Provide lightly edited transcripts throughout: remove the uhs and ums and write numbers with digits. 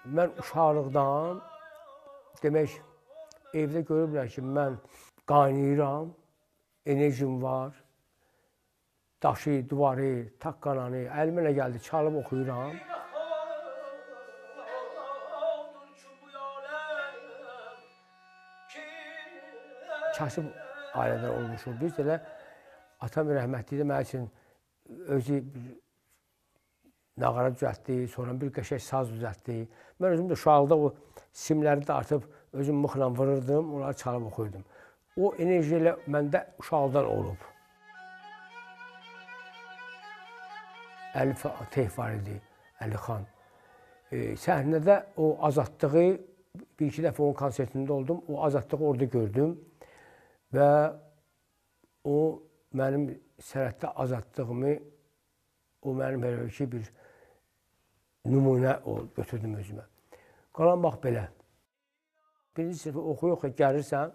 Mən uşaqlıqdan, demək, evdə görüblər ki, mən qaynayıram, enerjim var, daşı, duvarı, taqqananı, əlimə nə gəldi, çalıb oxuyuram. Kasıb ailədən olmuşuq. Biz elə atam rəhmətli də mənim üçün özü nağara düzəltdi, sonra bir qəşəng saz düzəltdi. Mən özüm də uşaqlıqda o simləri də artıq özüm mıxla vururdum, onları çalıb oxuyurdum. O enerji elə məndə uşaqlıqdan olub. Əli Fateh var idi, Əli xan. Səhnədə o azadlığı, bir-iki dəfə onun konsertində oldum, o azadlığı orada gördüm. Və o mənim sənətdə azadlığımı, o mənim elə ki bir nümunə götürdüm özümə. Qalan bax belə. Birinci sinifə oxuya-oxuya gəlirsən,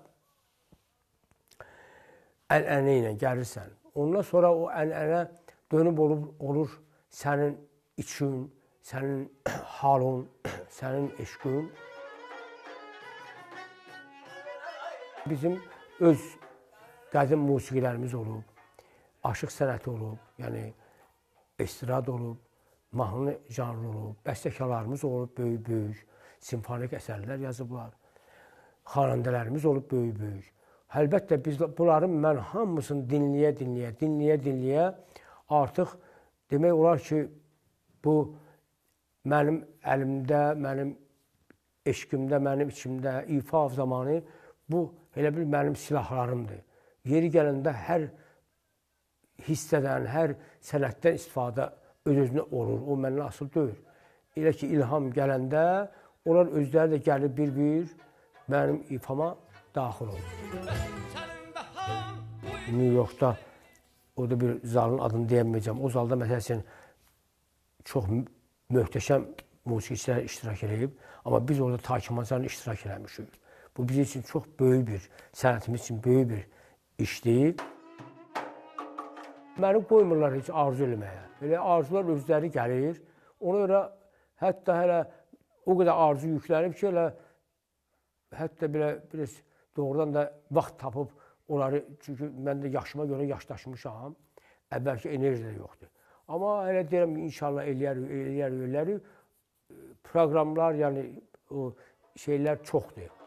ənənə ilə gəlirsən. Ondan sonra o ənənə dönüb olur sənin için, sənin halın, sənin eşqin. Bizim öz qədim musiqilərimiz olub, aşıq sənəti olub, yəni estrad olub, mahnı janrı olub, bəstəkarlarımız olub böyük-böyük, simfonik əsərlər yazıblar, xanəndələrimiz olub böyük-böyük. Əlbəttə biz bunların mən hamısını dinləyə-dinləyə artıq demək olar ki, bu mənim əlimdə, mənim eşqimdə, mənim içimdə, ifa zamanı bu elə bil mənim silahlarımdır. Yeri gələndə hər hissədən, hər sənətdən istifadə öz-özünə olur. O məndən asılı deyil. Elə ki, ilham gələndə onlar özləri də gəlib bir-bir mənim ifama daxil olur. New Yorkda orada bir zalın adını deyəməyəcəm. O zalda məsəl üçün çox möhtəşəm musiqiçilər iştirak edib, amma biz orada Takimacanı iştirak eləmişik. Bu bizim üçün çox böyük bir, sənətimiz üçün böyük bir işdir. Məni qoymurlar heç arzu eləməyə. Elə arzular özləri gəlir. Ona görə hətta hələ o qədər arzu yüklənib ki, elə hətta belə biraz doğrudan da vaxt tapıb onları, çünki mən də yaşıma görə yaşdaşmışam, əvvəlki enerji də yoxdur. Amma elə deyirəm ki, inşallah eləyərik, eləyərik, eləyərik. Proqramlar, yəni o şeylər çoxdur.